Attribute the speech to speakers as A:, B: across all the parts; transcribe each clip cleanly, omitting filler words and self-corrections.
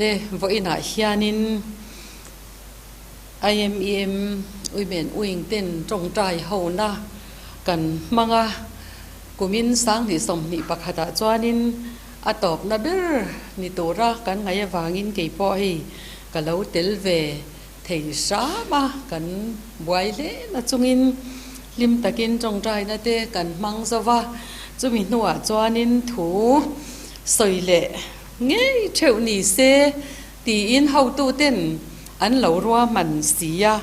A: Le vawiinah hianin IMEM Women Wing ten tawngtai hona kan hmang a, kumin 2021 ah chuanin a tawpna ber ni tura kan ngaih avangin kei pawh hei ka lo tel ve thei hram a, kan buai hle na chungin hlim takin tawngtaina te kan hmang zo va, chumi hnuah chuanin thu sawi leh ngei theuh ni se tiin hotuten an lo ruahman si a,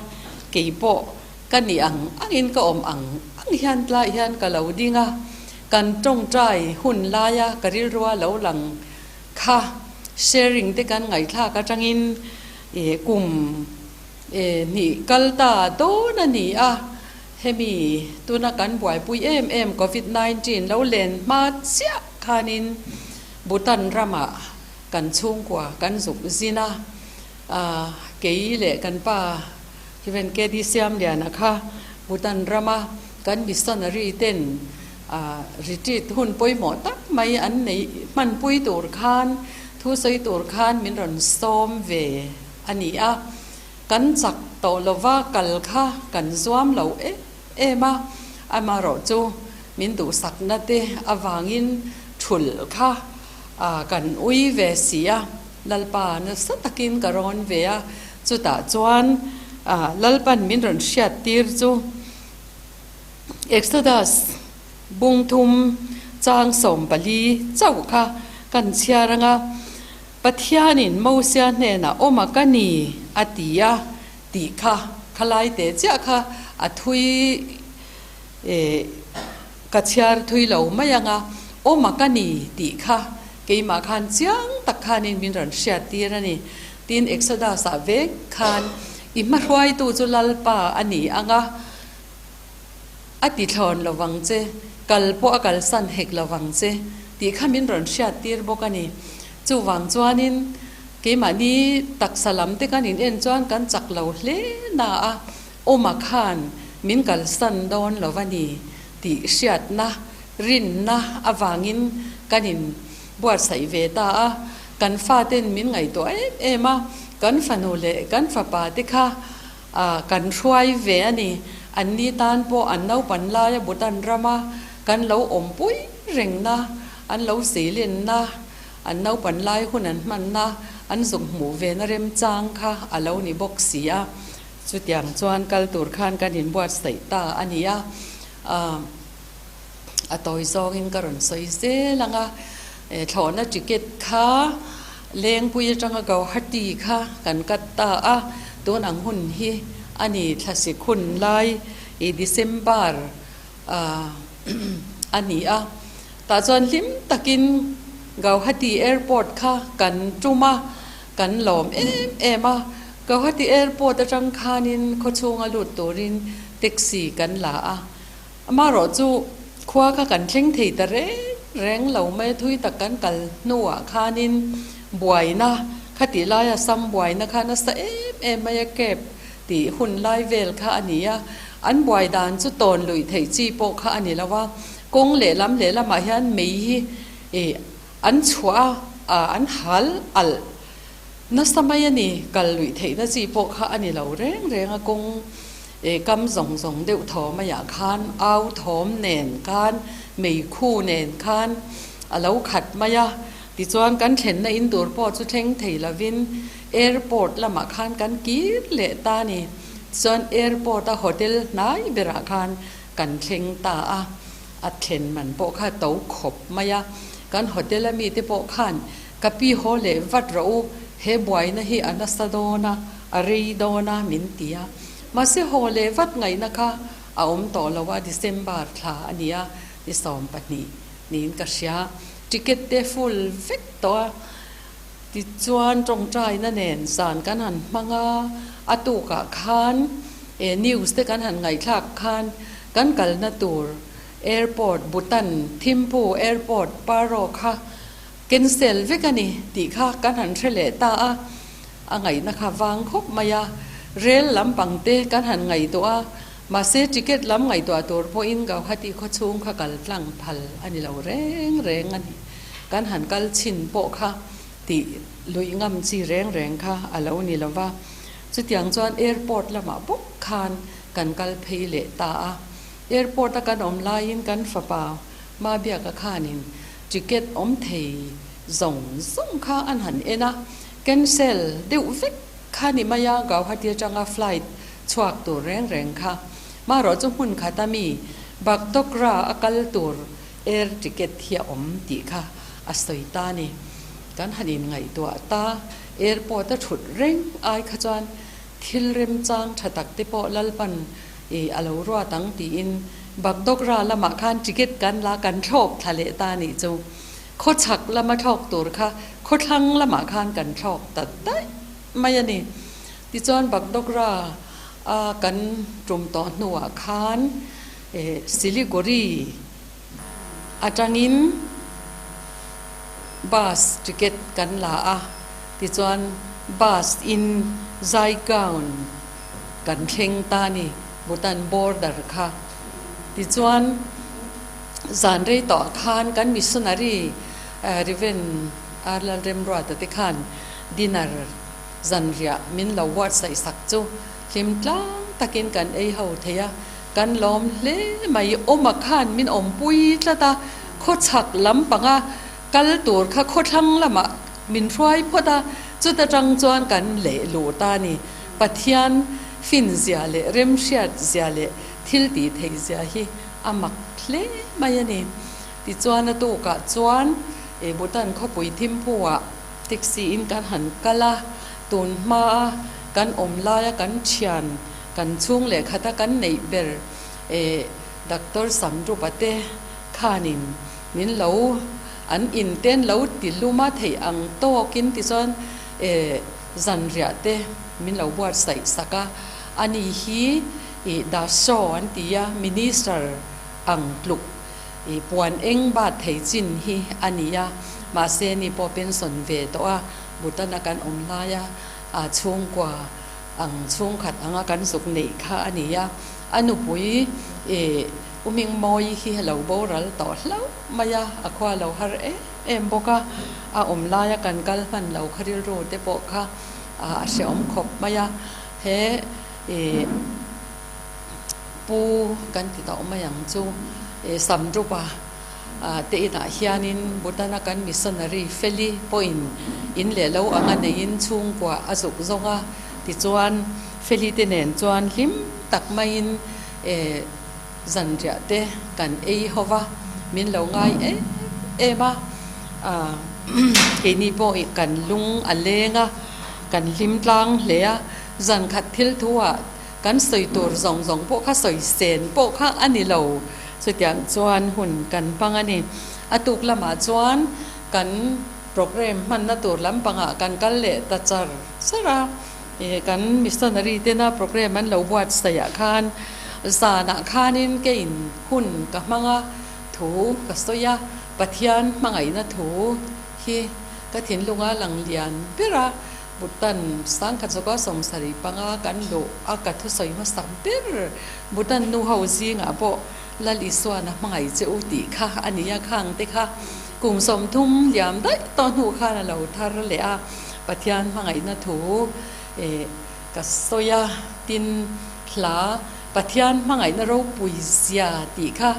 A: kei pawh ka ni ang angin ka awm ang ang hian tlai hian ka lo ding a, kan tawngtai hun laia ka rilrua lo lang kha sharing te kan ngaihthlak atangin E kum e hnih kal ta dawn a ni a, hemi tuna kan buaipui em em Covid 19 lo len hma chiah khanin Bhutan ramah kan chhungkua kan zuk zin a, kei leh kan pa Rev. KD Siamliana kha Bhutan rama kan missionary ten retreat hun pawimawh tak mai an neih hmanpui tur khan thu sawi tur khan min rawn sawm ve a ni a, kan chak tawh lova kal kha kan zuam lo em em a, amaherawhchu min duhsakna te avangin thulh kha kan ui ve si a, Lalpa nasa takin ka rawn ve a, chutah chuan Lalpan min rawn hriattir chu. Exodus bung thum chang 14 chauh kha kan chhiar ang a, Pathianin Mosia hnenah awm a ka ni a ti a tih kha khalai teh chiah kha a thui eh ka chhiar thui lo mai ang a, awm a ka ni tih kha keimah khan chiang tak khanin min rawn hriat tir a ni. Tin, Exodus ah vek khan i hmahruaitu chu Lalpa a ni ang a. A ti thlawn lo vang che, kal pawh a kalsan hek lo vang che tih kha min rawn hriat tir bawk a ni. Chuvang chuanin keimahni taksa lam te kan in en chuan kan chak lo hle na a, awma khan min kalsan dawn lo va ni tih hriatna, rinna avangin kan in buatsaih ve ta a. Kan faten min ngaihtuah em em a, kan fanu leh kan fapa te kha A kan hruai ve a ni. An ni tan pawh an naupan laia Bhutan rama kan lo awmpui rengna, an lo seilenna, an naupan lai hun an hmanna, an zuk hmuh vena remchang kha a lo ni bawk si a. Chutiang chuan kal tur khan kan inbuatsaih ta a ni a. A tawi zawngin ka rawn sawi zel ang a, thlawhna ticket kha Lengpui atanga Guwahati kha kan cut ta a, tun ang hun hi a ni thlasik hun lai i December a ni a, tah chuan hlim takin Guwahati airport kha kan tum a, kan lawm em em a, Guwahati airport atang khanin khawchhunga lut turin taxi kan la a. Amaherawh chu khua kha kan thleng thei ta reng reng lo mai a, thui tak kan kal hnuah khanin buaina kha tih laia sam buaina kha nasa em em mai a, cab tih hun lai vel kha a ni a, an buai dan chu tawn luih theih chi pawh kha a ni lo a, kawng lehlam lehlamah hian mei hi ih an chhuah a, an hal alh nasa mai a ni, kal luih theihna chi pawh kha a ni lo reng reng a, kawng. E kam zawng zawng deuh thaw maiah khan au thawm nen khan meikhu nen khan a lo khat mai a, tichuan kan thlenna in tur pawh chu thleng thei lovin airport lamah khan kan kir leh ta a ni. Tichuan airport a hotel hnai berah khan kan thleng ta a, a thlen man pawh kha to khawp mai a, kan hotel a mite pawh khan ka pi haw leh vat rawh u, he buaina hi a nasa dawn a, a rei dawn a min ti a. Mahse haw leh vat ngaihna kha a awm tawh lo a, December thla a ni a, ni 12 niin ka hria. Ticket te full vek tawh a, tichuan tawngtaina nen zan kan han hmang a, a tukah khan e news te kan han ngaihthlak khan kan kalna tur airport Bhutan Thimphu airport Paro kha cancel vek a ni tih kha kan han hre leh ta a. A ngaihna kha vang khawp mai a, rel lampang te kan han ngaihtuah a, mahse ticket lam ngaihtuah tur pawhin Gauhati khawchhung kha kal tlang phal a ni lo reng reng a ni. Kan han kal chhin pawh kha Tih luih ngam chi reng reng kha a lo ni lo va. Chutiang chuan airport lamah bawk khan kan kal phei leh ta a. Airport a kan awm laiin kan fapa Mabiaka khanin ticket awm thei zawng zawng kha an han en a, cancel deuh vek kha ni mai a, Gauhati atanga flight chhuak tur reng reng kha. Marawh chu hmun khata mi Bagdogra a kal tur air ticket hi a awm tih kha a sawi ta a ni. Kan han inngaihtuah ta, airport a thut reng ai kha chuan thil remchang tha tak te pawh Lalpan i a lo ruat ang tiin Bagdogra lamah khan ticket kan la kan thlawk thla leh ta a nih chu. Khawchhak lama thlawk tur kha khawthlang lamah khan kan thlawk ta daih mai a ni. Tichuan Bagdogra a kan tum tawh hnuah khan Siliguri atangin bus ticket kan la a, tichuan bus in Zaigaon kan thleng ta a ni, Bhutan border kha. Tichuan zan rei tawh ah khan kan missionary Rev. R. Lalremruata te khan dinner zanriah min lo buatsaih sak chu hlim tlang takin kan ei ho thei a. Kan lawm hle mai, Awma khan min awmpui tlat a, khawchhak lampanga kal tur kha khawthlang lamah min hruai phawt a, chuta tang chuan kan leh luh ta a ni. Pathian finzia leh remhriatzia leh thil tih theihzia hi a mak hle mai a ni. Tichuan a tukah chuan Bhutan khawpui Thimphu-ah taxi in kan han kal a, tun hmaa kan awm laia kan thian Kan chhung leh khata kan neih ber e Doctor Samrupa te khanin min lo an in ten lo ti lum a theih ang tawkin tichuan e zanriah te min lo buatsaih sak a, ani hi i Dashaw an ti a Minister ang tluk i puan eng bat thei chin hi a ni a, mahse ni pawh pension ve tawh a Bhutan a kan awm lai a a chhungkua Ang chhungkhat anga kan zuk neih kha a ni a, a nupui ih U Mingmawi hi a lo boral tawh hlauh mai a, a khua lo har em em bawk a, a awm laia kan kal hman lo kha rilru te pawh kha a hrehawm khawp mai a, he ih pu kan ti tawh mai ang chu ih Samrupa te inah hianin Bhutan-a kan missionary Feli pawhin in leh lo anga neiin chhungkua a zuk zawng a, tichuan Feli te nen chuan hlim tak maiin zanriah te kan ei ho va, min lo ngai em em a, keini pawh kan lung a leng a, kan hlim tlang hle a, zan khat thil thu ah Kan sawi tur zawng zawng pawh kha sawi sen pawh kha a ni lo. Chutiang chuan hun kan hmang a ni. A tuk lamah chuan kan programme hmanna tur lampangah kan kal leh ta char char a. Kan missionary tena programme an lo buatsaih ah khan zanah khanin keiin hun ka hmang a, thu ka sawi a, Pathian hmangaihna thu hi ka thinlunga lang lian ber a. Bhutan sangkhat zawka 75 kan luh a ka thusawi hmasak ber Bhutan nu ho zingah pawh Lal Isuan a hmangaih che u tih kha a ni a, khang te kha kum 30 liam daih tawh hnu khan a lo thar leh a, Pathian hmangaihna thu ka sawi a, tin hla Pathian hmangaihna ropui zia tih kha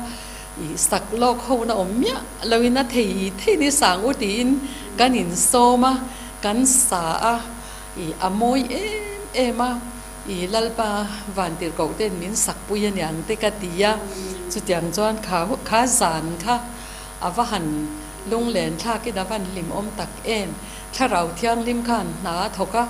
A: sak lawk ho na awm miah loin a thei thei ni sang u tiin kan insawm a. Kan sa a, i a mawi em em a, i Lalpa vantirhkoh ten min sakpui a niang te ka ti a, chutiang chuan kha kha zan kha a va han lunglen thlakin a van hlimawm tak em, Thlarau Thianghlim khan hna a thawk a,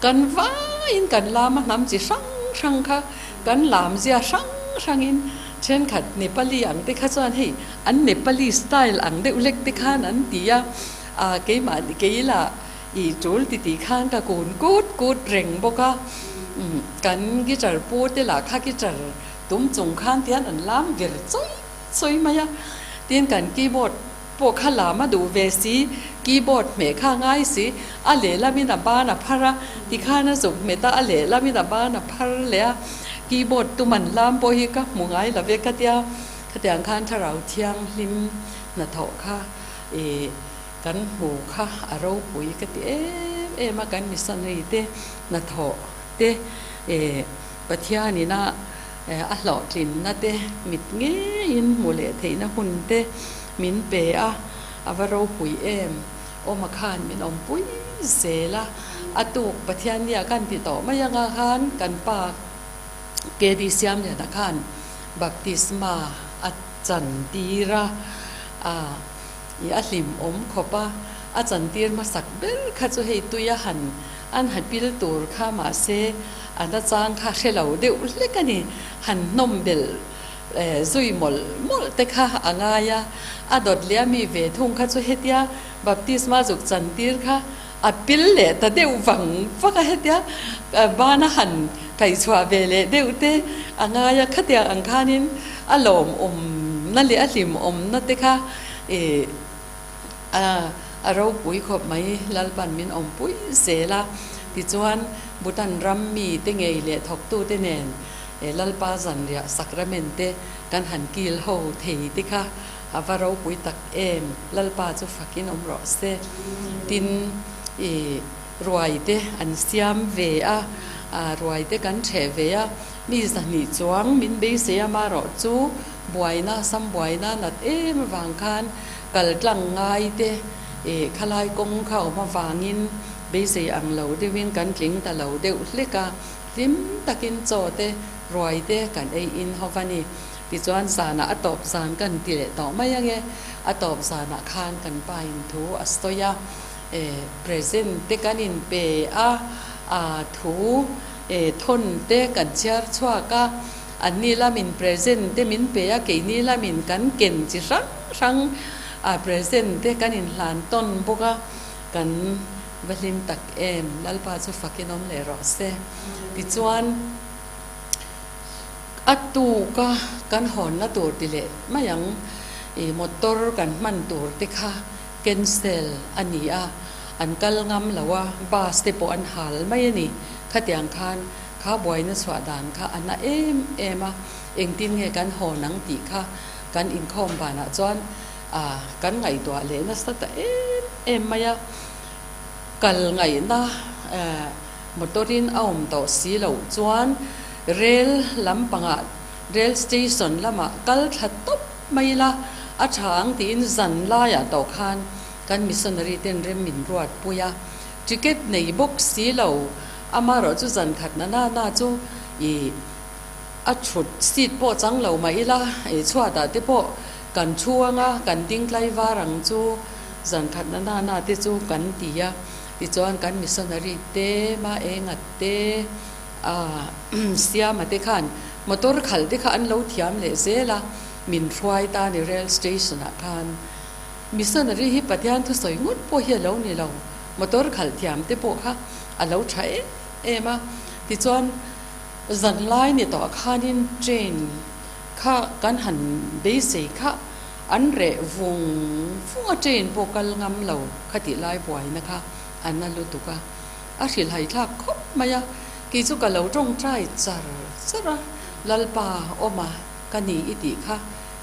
A: kan vaiin kan lam a hnam chi hrang hrang kha kan lam zia hrang hrangin thenkhat Nepali ang te kha chuan hei an Nepali style ang deuh hlek te khan an ti a. A keimah kei lah i tul ti tih khan ka kun kut kut reng bawk a, kan guitar pu te lah kha guitar tum chung khan tian an lam vir chawi chawi mai a, tin kan keyboard pawh kha lam a duh ve si, keyboard hmeh kha a ngai si, a lehlamin a ban a phar a, tikhan a zuk hmet a, a lehlamin a ban a phar leh a, keyboard tum an lam pawh hi ka hmu ngai lo ve ka tia, khatiang khan thlarau thianghlim hnathawh kha. I kan hmu kha a ropui ka ti em em a, kan missionary te hnathawh te Pathianin a a hlawhtlinna te mit ngeiin hmu leh theihna hun te min pe a, a va ropui em. Awma khan min awmpui zel a, a tuk Pathiannia kan ti tawh mai anga khan kan pa KD Siamliana khan baptisma a chan tir a, i a hlimawm khawp a, a chan tir hmasak ber kha chu hei tuia han an ha pil tur kha mahse a nachang kha hre lo deuh hlek a ni, han hnawm belh zui mawlh mawlh te kha a ngai a, a dawt leh a mi ve thung kha chu hetia baptisma zuk chan tir kha A pil leh ta deuh vang vang a, hetia bana han kaihchhuah ve leh deuh te a ngai a, khatiang ang khanin a lawmawmna leh a hlimawmna te kha ih a ropui khawp mai, Lalpan min awmpui zel a. Tichuan Bhutan ram mi te ngei leh thawktute nen Lalpa zanriah sacrament te kan han kil ho thei te kha A va ropui tak em, Lalpa chu fakin awm rawh se. Tin, i ruai te an siam ve a, ruai te kan ṭheh ve a, mi zahnih chuang min beisei a, marawh chu buaina, sam buaina nat em avang khan kal tlang ngai te i khalai kawng kha awm avangin beisei ang lo deuhin kan tling ta lo deuh hlek a, hlim takin chaw te, ruai te kan ei in ho va ni. Tichuan zanah a tawp zan kan ti leh tawh mai ange, a tawp zanah khan kan pa in thu a sawi a, e present te kan in pe a, a thu e thawn te kan chhiar chhuak a, anni lamin present te min pe a, keini lamin kan ken chi hrang hrang a present te kan in hlan tawn bawk a, kan va hlim tak em, Lalpa chu fakin awm leh rawh se. Tichuan. A tuk a kan hawnna tur ti leh mai ang, i motor kan hman tur te kha cancel a ni a, an kal ngam lo a, bus te pawh an hal mai a ni. Khatiang khan kha buaina chhuah dan kha a na em em a, engtin nge kan hawn ang tih kha kan inkhawm banah chuan kan ngaihtuah leh nasa ta em em mai a, kal ngaihna Motor-in a awm tawh si loh chuan rel lampangah, rel station lamah kal thla tawp mai ila a tha ang tiin zan laiah tawh khan kan missionary ten rem min ruat pui a. Ticket nei bawk si lo, amaherawh chu zan khat na na na chu ih a thut seat pawh chang lo mah ila ih chhuatah te pawh kan thu anga kan ding tlaivar ang chu zan khat na na na te chu kan ti a. Tichuan kan missionary te, ma enga te, ah Siama te khan motor khalh te kha an lo thiam leh zel a, min hruai ta ni rail station ah khan. Missionary hi Pathian thusawi ngawt pawh hi a lo ni lo, motor khalh thiam te pawh kha a lo tha em em a. Tichuan zanlai ni tawh khanin train kha kan han beisei kha An reh vung vung a train pawh kal ngam lo kha tih lai buaina kha a na lutuk a, a hrilhai thlak khawp mai a, kei chu ka lo tawngtai char char a, Lalpa awm a ka ni i tih kha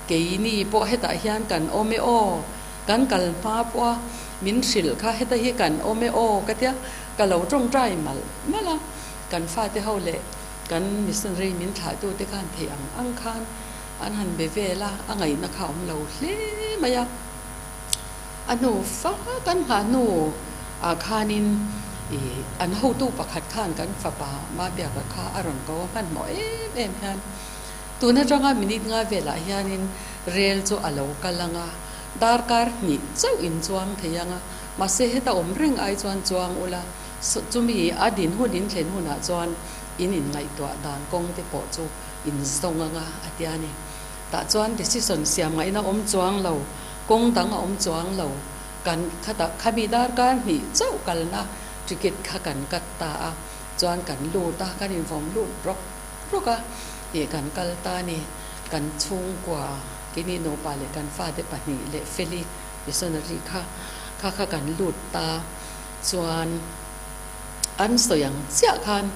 A: keini pawh hetah hian kan awm e aw, kan kal hma pawh a min hrilh kha heta hi kan awm e aw ka tia ka lo tawngtai malh malh a, kan fate ho leh kan missionary min thlahtute khan theih ang ang khan An han be vel a, a ngaihna kha a awm lo hle mai a. A hnu fak an nghah hnu ah khanin ih an hotu pakhat khan kan fapa Mabiaka kha a rawn ko a hmanhmawh em em hian tun atanga minute nga velah hianin rel chu a lo kal ang a, darkar hnih chauh in chuang thei ang a, mahse heta awm reng ai chuan chuang ula, chumi a din hun in thlen hunah chuan in inngaihtuah dan kawng te pawh chu in zawng anga a ti a ni. Tah chuan decision siam ngaihna awm chuang lo, kawng dang a awm chuang lo, kan khatah khami darkar hnih chauh kalna ticket kha kan cut ta a, chuan kan lut a, kan invawm lut rawk rawk a, ih kan kal ta a ni. Kan chhungkua keini nupa leh kan fate pahnih leh Feli missionary kha kha kha kan lut ta chuan an sawi ang chiah khan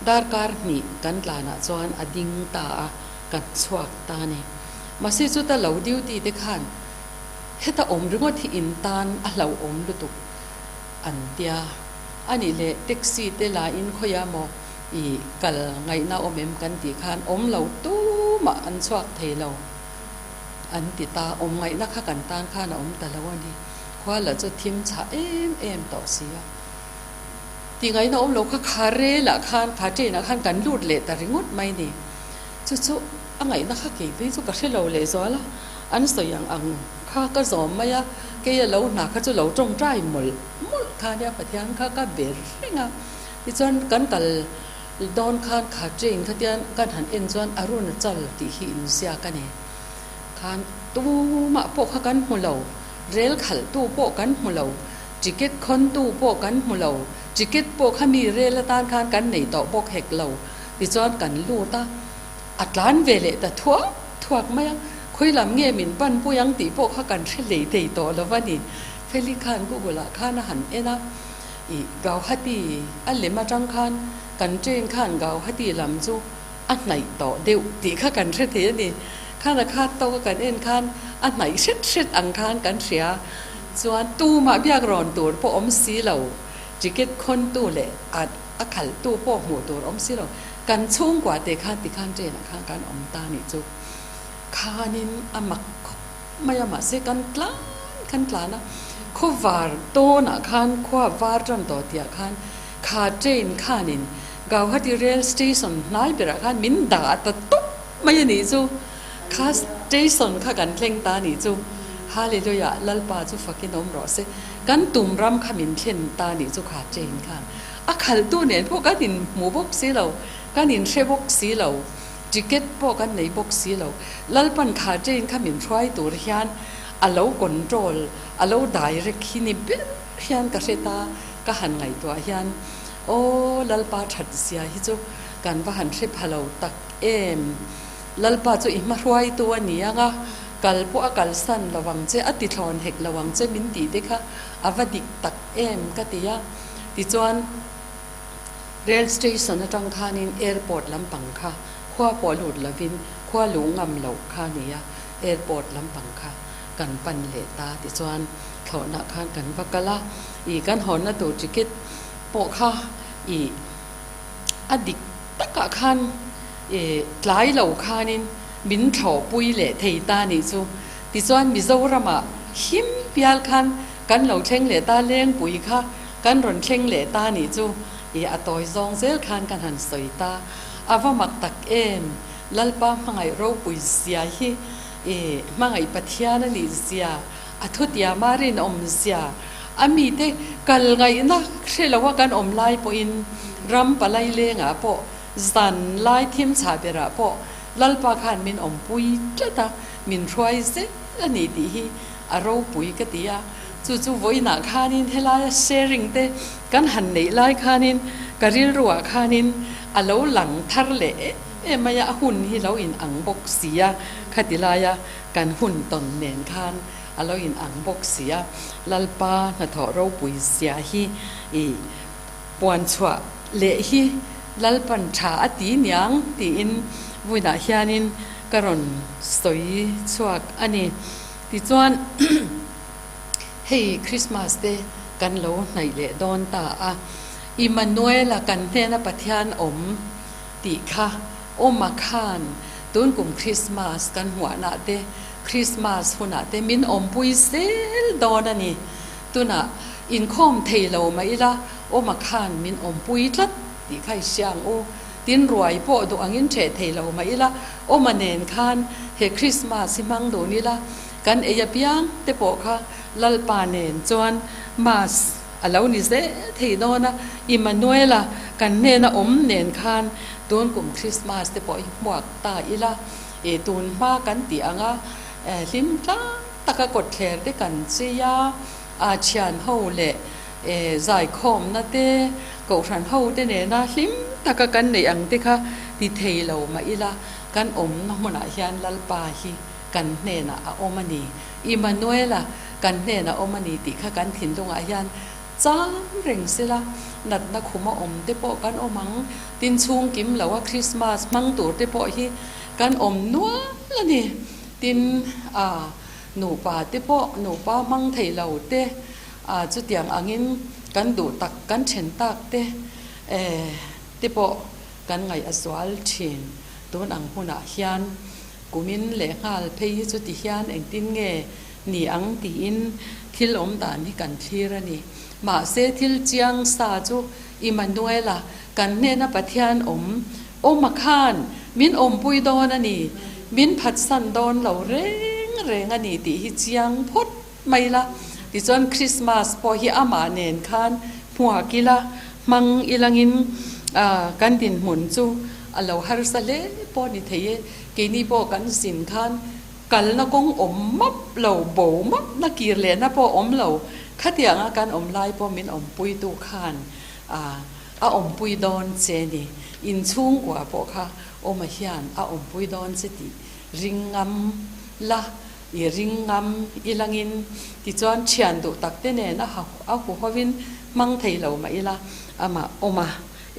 A: Darkar hnih kan tlanah chuan a ding ta a, kan chhuak ta a ni. Mahse chuta lo duty te khan Heta awm ringawt hi in tan a hlauhawm lutuk an tia. A nih leh taxi te la in khawiah maw i kal ngaihna awm em kan tih khan awm lo tumah an chhuak thei lo an ti ta. Awm ngaihna kha kan tan khan a awm ta lo a ni. Khua lah chu thim chhah em em tawh si a. Tih ngaihna awm lo kha kha relah khan kha train ah khan kan lut leh ta ringawt mai ni. Chu chu a ngaihna kha kei phei chu ka hre lo lehzual a, an sawi ang ang kha ka zawm mai a, kei a lo hna kha chu lo tawngtai mawlh mawlh kha nia Pathian kha ka ber reng a. Tichuan kan kal dawn khan kha train kha tian kan han en chuan Arunachal tih hi inziak a ni. Khan tumah pawh kha kan hmu lo, rel khalhtu pawh kan hmu lo, ticket khawntu pawh kan hmu lo, ticket pawh kha mi rel atan khan kan nei tawh bawk hek lo. Tichuan kan lut a, a tlan ve leh ta thuak thuak mai a, khawi lam nge min pan pui ang tih pawh kha kan hre hlei thei tawh lo va ni. Feli khan Google ah khan a han en a, ih Gauhati a lem atang khan kan train khan Gauhati lam chu a hnaih tawh deuh tih kha kan hre thei a ni. Khan a khat tawk a kan en khan a hnaih hret hret ang khan kan hria. Chuan tumah biak rawn tur pawh awm si lo, ticket khawntu leh a a khalhtu pawh hmuh tur awm si lo. Kan chhungkua te khan tikhan train ah khan kan awm ta nih chu khanin a mak khawp mai a, mahse kan tlan kan tlan a, khawvar tawnah khan khua var tan tawh tihah khan kha train khanin Gauhati rail station hnai berah khan min dah ta tawp mai a nih chu. Kha station kha kan thleng ta nih chu. Hallelujah, Lalpa chu fakin awm rawh se. Kan tum ram kha min thlen ta nih chu kha train khan. A khalhtu nen pawh kan inhmu bawk si lo, kan inhre bawk si lo, ticket pawh kan nei bawk si lo. Lalpan kha train kha min hruai tur hian a lo control, a lo direct hi ni ber hian ka hre ta, ka han ngaihtuah hian aw Lalpa that zia hi chu kan va han hre pha lo tak em. Lalpa chu i hmahruaitu a ni ang a, kal pawh a kalsan lo ang che, a tithlawn hek lo ang che min tih te kha a va dik tak em ka ti a. Tichuan rail station atang khanin airport lampang kha khua pawh lut lovin khua luh ngam loh kha a ni a, airport lampang kha kan pan leh ta. Tichuan thlawhna khan kan va kal a, ih kan hawnna tur ticket pawh kha ih a dik takah khan ih tlai lo khanin min thlawhpui leh thei ta nih chu. Tichuan Mizoramah him pial khan kan lo thleng leh ta, Lengpui kha kan rawn thleng leh ta nih chu ih a tawi zawng zel khan kan han sawi ta. A va mak tak em! Lalpa hmangaih ropui zia hi ih hmangaih Pathian a nih zia, a thutiama rinawm zia, a mite kal ngaihna hre loa kan awm lai pawhin ram palai lengah pawh zan lai thim chhah berah pawh Lalpa khan min awmpui tlat a, min hruai zel a ni tih hi a ropui ka ti a. Chu chu vawiinah khanin helaia sharing te kan han neih lai khanin ka rilruah khanin a lo lang thar leh em em mai a, a hun hi lo in ang bawk si a, khati laia kan hun tawn nen khan a lo in ang bawk si a. Lalpa hnathawh ropui zia hi ih puan chhuah leh hi Lalpan tha a ti niang tiin vawiinah hianin ka rawn sawi chhuak a ni. Tichuan hei Christmas te kan lo hnaih leh dawn ta a, Immanuela kan hnena Pathian awm tih kha awma khan tun kum Christmas kan hmuahna te Christmas hunah te min awmpui zel dawn a ni. Tunah inkhawm thei lo mah ila awma khan min awmpui tlat tih kha i hria ang u. Tin ruai pawh duh angin ṭheh thei lo mah ila, awma nen khan he Christmas hi hmang dun ila, kan ei apiang te pawh kha Lalpa nen chuan Mass a lo ni zel thei dawn a, Immanuela kan hnena awm nen khan tun kum Christmas te pawh hi hmuak ta ila, ih tun hma kan tih anga hlim tlang taka kawtthler te kan chei a, a thian ho leh Zaikhawmna te, Kohhran ho te nena hlim taka kan neih ang te kha ti thei lo mah ila, kan awmna hmunah hian Lalpa hi kan hnenah a awm a ni. Immanuela kan hnenah awm a ni tih kha kan thinlungah hian chang reng sela, natna khuma awm te pawh kan awm ang, tin chhungkim loa Krismas hmang tur te pawh hi kan awm nual a ni. Tin, a. Nupa te pawh nupa hmang thei lo te chutiang angin kan duh tak kan then tak te te pawh kan ngaih a zual thin. Tun ang hunah hian kumin leh nghal phei hi chuti hian engtin nge ni ang tiin thil awm dan hi kan thlir a ni. Mahse thil chiang sa chu Immanuela kan hnena Pathian awm awm a khan min awmpui dawn a ni, min phatsan dawn lo reng reng a ni tih hi chiang phawt mai la. Tichuan Christmas pawh hi amah nen khan hmuak ila, hmang ilangin kan dinhmun chu a lo harsa hle pawh a ni thei e. Keini pawh kan zin khan Kalna kawng awm map lo, bo map na kir lehna pawh awm lo. Khatianga kan awm lai pawh min awmpuitu khan a awmpui dawn che ni. Inchhungkua pawh kha awma hian a awmpui dawn che tih ring ngam la, i ring ngam i langin tichuan thian duh tak te nen a a huhovin hmang thei lo mah ila amah awma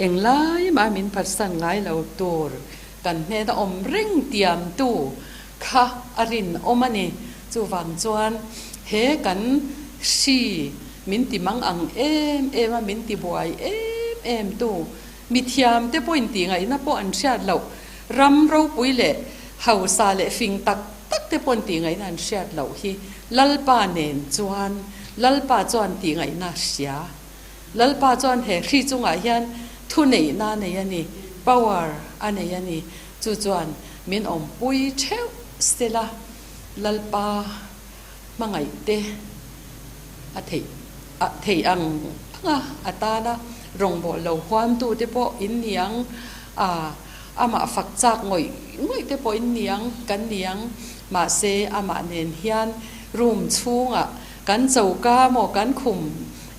A: englai mah min phatsan ngai lo tur Kan hnena awm reng tiamtu kha a rinawm a ni. Chuvang chuan he kan hri min ti mang ang em em a, min ti buai em em tu, mithiam te pawhin tih ngaihna pawh an hriat loh, ram ropui leh hausa leh fing tak tak te pawhin tih ngaihna an hriat loh hi Lalpa nen chuan Lalpa chuan tih ngaihna hria. Lalpa chuan he hri chungah hian thuneihna a nei a ni, power a nei a ni. Chu chuan min awmpui theuh sela, Lalpa hmangaihte a theih a theih ang anga a tana rawngbâwl lo huamtute pawh in ni ang, a amah fak châk ngawih ngawih te pawh in ni ang, kan ni ang. Mahse amah nen hian room chhungah Kan choka maw, kan khum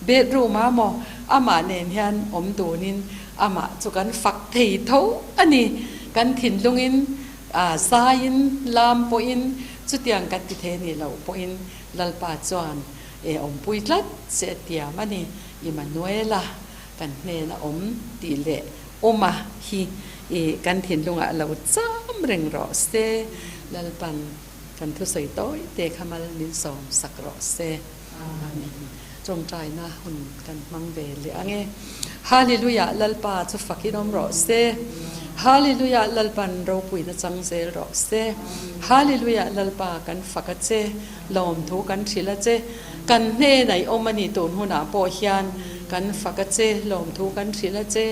A: bedroom ah maw amah nen hian awm dunin amah chu kan fak thei tho a ni. Kan thinlungin zaiin lam pawhin chutiang kan ti thei a nih loh pawhin Lalpa chuan e awmpui tlat che a tiam a ni. Immanuela kan hnena awm tih leh awma hi kan thinlungah lo cham reng rawh se. Lalpan. Kan thusawi tawi te kha mal min sawm sak rawh se. Amen. Tawngtaina hun kan hmang ve leh ang e. Hallelujah Lalpa chu fakin awm rawh se. Hallelujah Lalpan ropuina chang zel rawh se. Hallelujah Lalpa kan fak a che, lawmthu kan hrilh a che. Kan hnenah i awm a ni tun hunah pawh hian kan fak a che, lawmthu kan hrilh a che.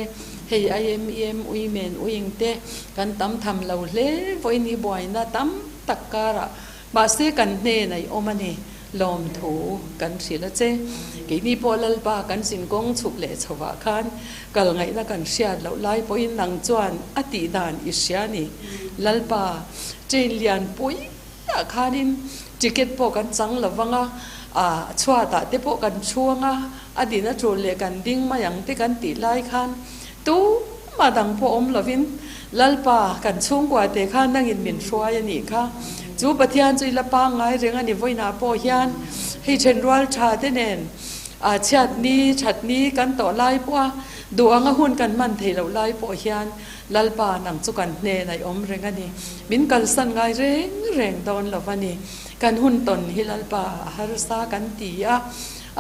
A: Hei IMEM uimen uing te kan tam tham lo hle vawiin hi buaina tam tak karah mahse kan hnenah i awm a ni lawmthu kan hrilh a che. Keini pawh Lalpa kan zinkawng chhuk leh chhovah khan kal ngaihna kan hriat loh lai pawhin nang chuan a tih dan i hria a ni. Lalpa train lian pui ah khanin ticket pawh kan chang lo vang a, chhuatah te pawh kan chhuang a, a din a tul leh kan ding mai ang te kan tih lai khan tumah dang pawh awm lovin Lalpa kan chhungkua te khan nangin min hruai a nih kha. Chu Pathian chu i la pangngai reng a ni vawiinah pawh hian hei thenrual tha te nen chhiat ni that ni kan tawh lai pawh a, duh anga hun kan hman theih loh lai pawh hian Lalpa nang chu kan hnenah i awm reng a ni. Min kalsan ngai reng reng dawn lo va ni. Kan hun tawn hi Lalpa a harsa kan ti a,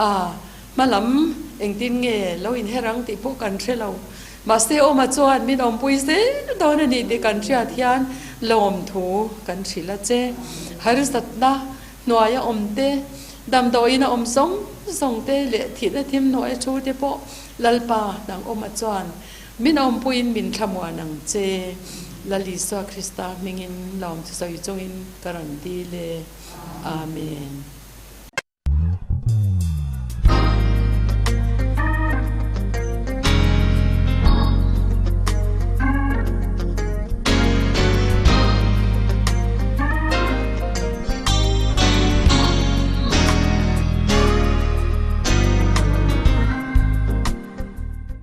A: a hmalam engtin nge lo inher ang tih pawh kan hre lo. Mahse awma chuan min awmpui zel dawn a ni tih kan hriat hian lawmthu kan hrilh a che. Harsatna hnuaia awm te, damdawiin a awm zawng zawng te leh thihna thim hnuaia thu te pawh Lalpa nang awma chuan Min awmpuiin min thlamuan ang che. Lal Isua Krista hmingin lawmthu sawi chungin ka rawn dil e. Amen.